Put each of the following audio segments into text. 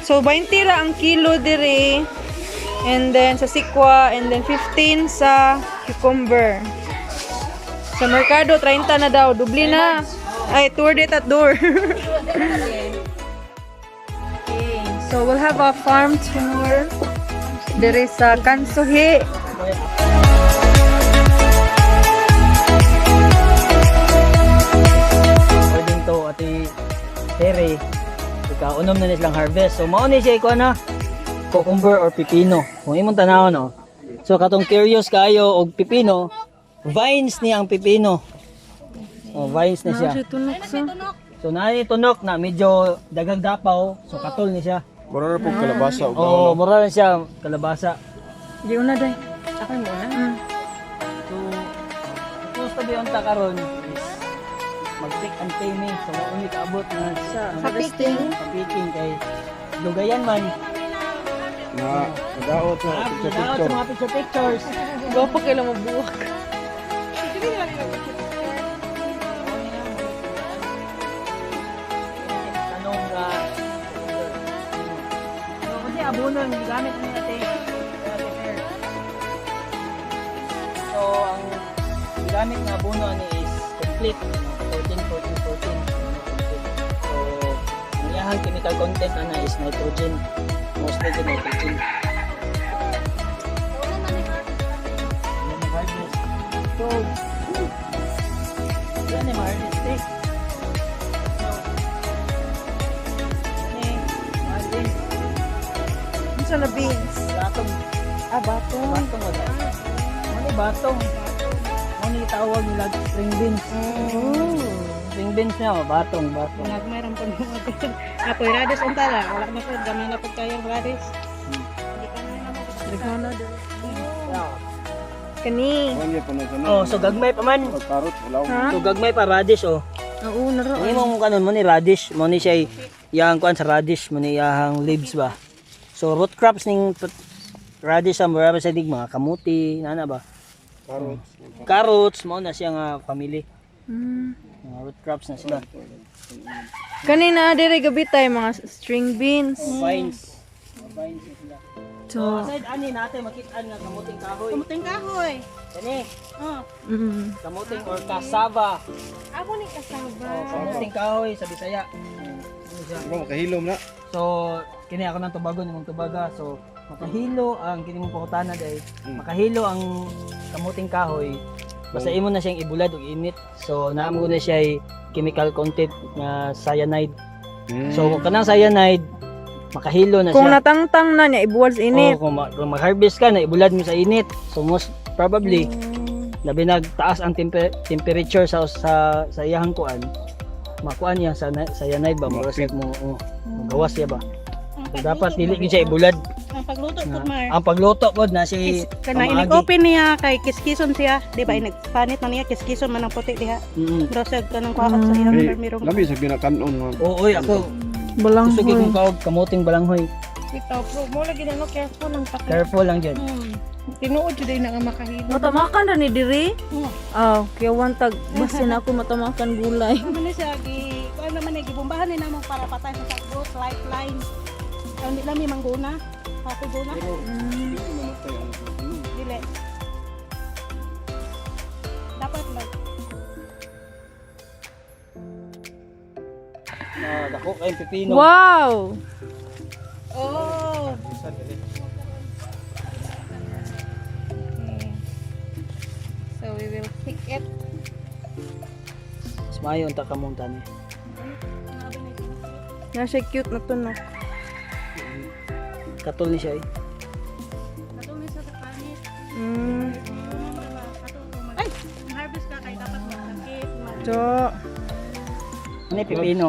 So 20 ra ang kilo diri. And then sa sikwa and then 15 sa cucumber. Sa merkado 30 na daw, dubli na. Ay, tour date at door. Okay, so we'll have a farm tour diri sa Kansuhi. According to Ate Tere, ika-unom na nilang harvest. So mao ni siya iko na cucumber or pipino. Kung imong tanaw, no. So katong curious kayo og pipino, vines ni ang pipino. Oh, vines na siya. Tunok sa. So naay tunok na medyo daghang dapaw, so katol ni siya. Mura na po kalabasa o Oh, mura na siya kalabasa. Di una day. Ako mo na. So, supposed to be on ta karon is mag-pick and pay me. So, wa mi kaabot na Sa harvesting. Sa picking kay lugayan man. Na nadaot sa Ah, picture nadaot sa picture. mga picture pictures. Gwapo kay lang mabuwak. Tanong nga. So, kasi abono ang gigamit ni Ate Ate Fer. So, ang gigamit nga abono ani is complete. 14, 14, 14. Complete. So, ang iyahang chemical content ana is nitrogen. Mostly the nitrogen. Ano na harvest? So, yan ay ma-harvest eh. Unsa na beans? Batong. Ah, batong. Batong wala. Ano batong? Ano yung tawag nila string beans? Oh. String beans na, oh, batong, batong. Nagmayroon po mga Apoy radish unta ra, wala na po gamay na po kayong radish. Daghan na diri. Kani. Kuan pa na sana. Oh, so gagmay pa man. Pag karot wala. Ha? So gagmay pa radish oh. Oo, naro. Ang imong kanon mo ni radish, mo ni siya iyang kuan sa radish, mo ni iyang leaves ba. So root crops ning radish ang mura sa dig mga kamuti, nana ba? Carrots. Carrots mo na siya nga family. Mga root crops na sila. Kani na diri gabi tayo mga string beans. Vines. Mga vines na sila. So, So, aside ani natin makitaan nga kamuting kahoy. Kamuting kahoy. Kani, Oh, kamuting or cassava. amo ni kasaba. Oh, kamuting kahoy sa Bisaya. Ano siya? Di ba makahilom na? So, kini ako ng tubagon imong tubaga. So, makahilo ang kini mong pangutana day. Makahilo ang kamuting kahoy. Basta imo na siyang ibulad og init. So, naamo na siya chemical content nga cyanide. So, kanang cyanide makahilo na kung siya. natangtang na niya ibuwal sa init. Oo, kung mag-harvest ka, naibulad mo sa init. So most probably, labi nagtaas ang temperature sa iyahang kuan. Makuan niya sa cyanide ba, mura siya mo, oh, magawas siya ba. So, dapat dili gyud siya ibulad. Ang pagluto Na, po mar. ang pagluto pod na si Kis, kana pamaagi. inig-open niya kay kiskison siya, di ba inig panit na niya kiskison man ang puti diha. Pero sa kanang kuha sa iyang Hey, permirong. lami sa ginakanon nga. Oo, oy, ako Balanghoy. gusto gyud kong kaog kamuting balanghoy. Bitaw, bro. Mo lagi na no, careful lang ta. Careful lang jud. Tinuod jud na nga makahilo. Matamakan ra ni diri. Mm. Oh, kaya wantag basin ako matamakan gulay. Ano man siya gi kuan naman eh gibombahan ni namo para patay sa sakbot lifeline. Ang di lami mangguna. Papo guna. Pero hindi mamatay ang ano. Dili. Dapat mag Na dako kay pipino. Wow! Oh, Okay. So we will pick it. Mas maayo unta kamong tani. Na siya cute na tunok. Katol ni siya eh. katong sa panit. Ay, harvest ka kay dapat magkakit. So, Ano yung pipino?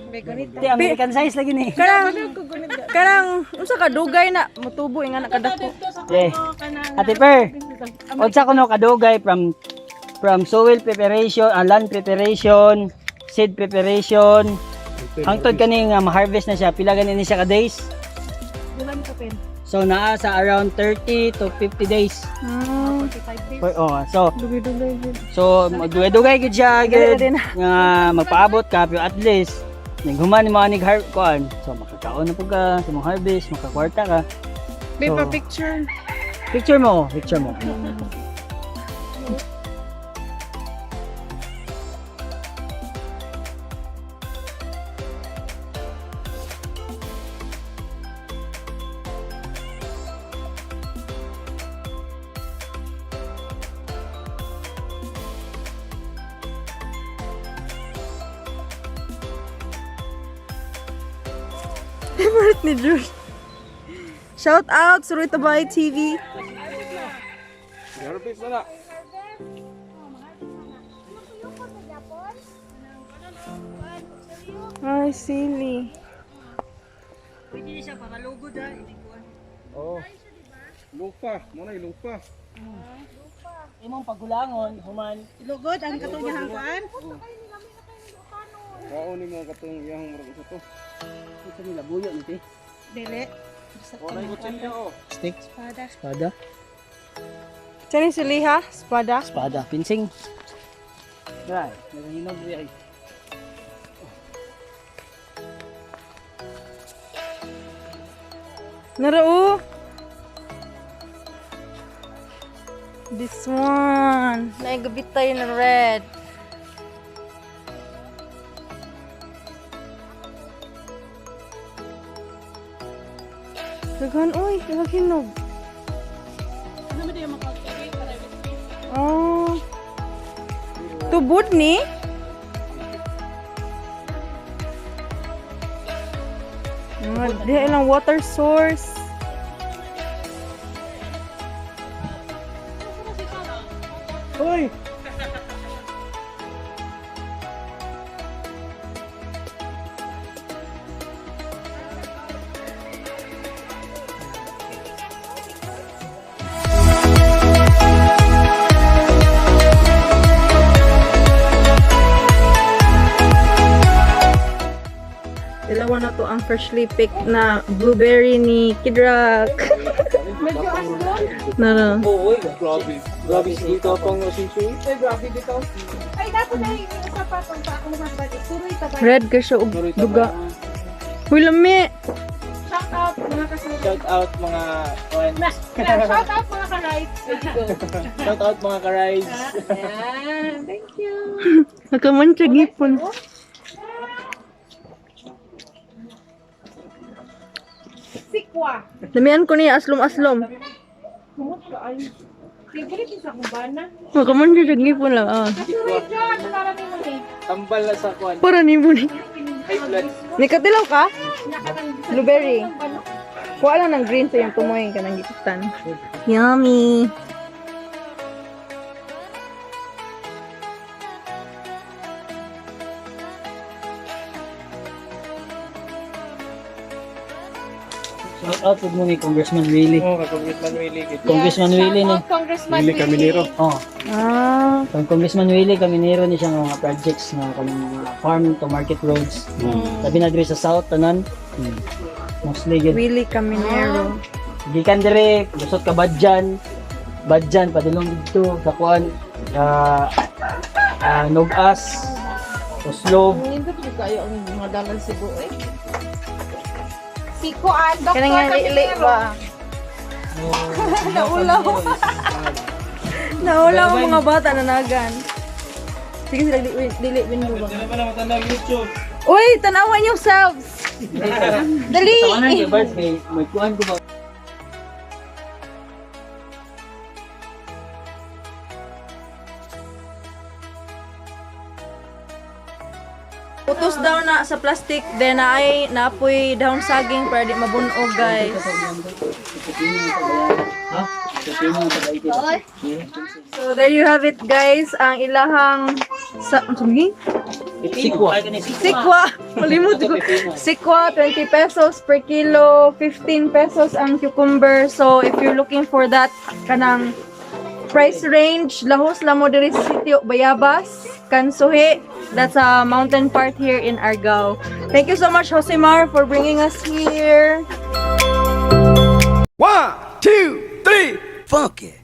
May Ti American size lagi ni. karang karang unsa ka dugay na motubo nga na kadako. Eh. Ate Per, unsa kuno kadugay from soil preparation, land preparation, seed preparation, hangtod kani nga ma-harvest na siya, pila gani ni siya ka days? Bulan ko pen. So naa sa around 30 to 50 days. 45 days. Oh, so Dugay-dugay gud. so magdugay-dugay gid siya Dali gid na. nga magpaabot ka pero at least Naghuman ni mga nig kuan. So makakaon na pud ka sa mong harvest, makakwarta ka. May So, pa-picture. Picture mo, picture mo. Favorite ni Jules. Shout out sa Tabay TV. Harvest na na. Ay, silly. Pwede siya para lugod ha, hindi kuan. Oh. Lupa, mo na lupa. Imong pagulangon, human. Lugod ang katong iyang kuan. Kaon ni mga katong iyang murag isa to. Ito nila buyo ni te. Dili. Oh, na kutsilyo oh. Stick, Espada. espada, Saan yung sili ha? Espada? Espada, pinsing. Right, naghinog ay. Nara oh. This one. Naigabit tayo ng red. Daghan, uy. Daghan hinog. Ano mo di makakagay para Oh. Tubod ni? Mga diha ilang water source. Hoy! Dalawa na to ang freshly picked na blueberry ni Kidrak. Medyo aslon. Nara. Uy, Grabe. grabe dito akong sisi. Ay, grabe dito. Ay, dapat ay isa pa kung pa ako lumabalik. Suroy tabay. Red ka siya og duga. Uy, lami. Shout out mga kasama. Shout out mga kuan. Shout out mga ka-rides. Shout out mga ka-rides. Ayan. Thank you. Nakamancha gipon. Sikwa. Lamian ko niya aslom-aslom. Kumot ka ay. Favorite sa kumbana. Nakamancha siya gipon lang. Ah. Kasuroy John. Para ni mo ni. Tambal na sa kuan. Para ni mo ni. High blood. Nikatilaw ka? Blueberry. Kuha lang ng green sa iyong tumoy ka ng gipitan. Yummy. Shout out pud mo ni Congressman Willie. Oh, ka Congressman Willie. Congressman Willie ni. Shout out Congressman Willie Caminero. Oh, Ah. kang Congressman Willie Caminero ni siya nga mga projects nga kanang mga farm to market roads. Labi na diri sa south tanan. Mostly gyud. Willie Caminero. Gikan dire, lusot ka Badjan. Badjan padulong didto sa kuan Nogas, Oslob. Nindot ko kayo ang mga dalan Cebu eh. Si Kuan, Dr. Kanang nga li Caminero. ba? Naulaw. Naulaw ang mga bata na nagan. Sige sila dili dili win mo ba? Dili pa na matandang YouTube. Uy, tanawan yourselves. Dali. Tawanan kay Bards kay may kuan ko ba? Utos daw na sa plastic then na ay naapoy dahon saging para di mabunog, guys. Ha? So there you have it, guys, ang ilahang sa sige? Sikwa. Sikwa. Malimot ko. Sikwa 20 pesos per kilo, 15 pesos ang cucumber. So if you're looking for that kanang price range, lahos lang mo diri sa sitio Bayabas, Kansuhi. That's a mountain part here in Argao. Thank you so much, Josemar, for bringing us here. One, two, three, funk it.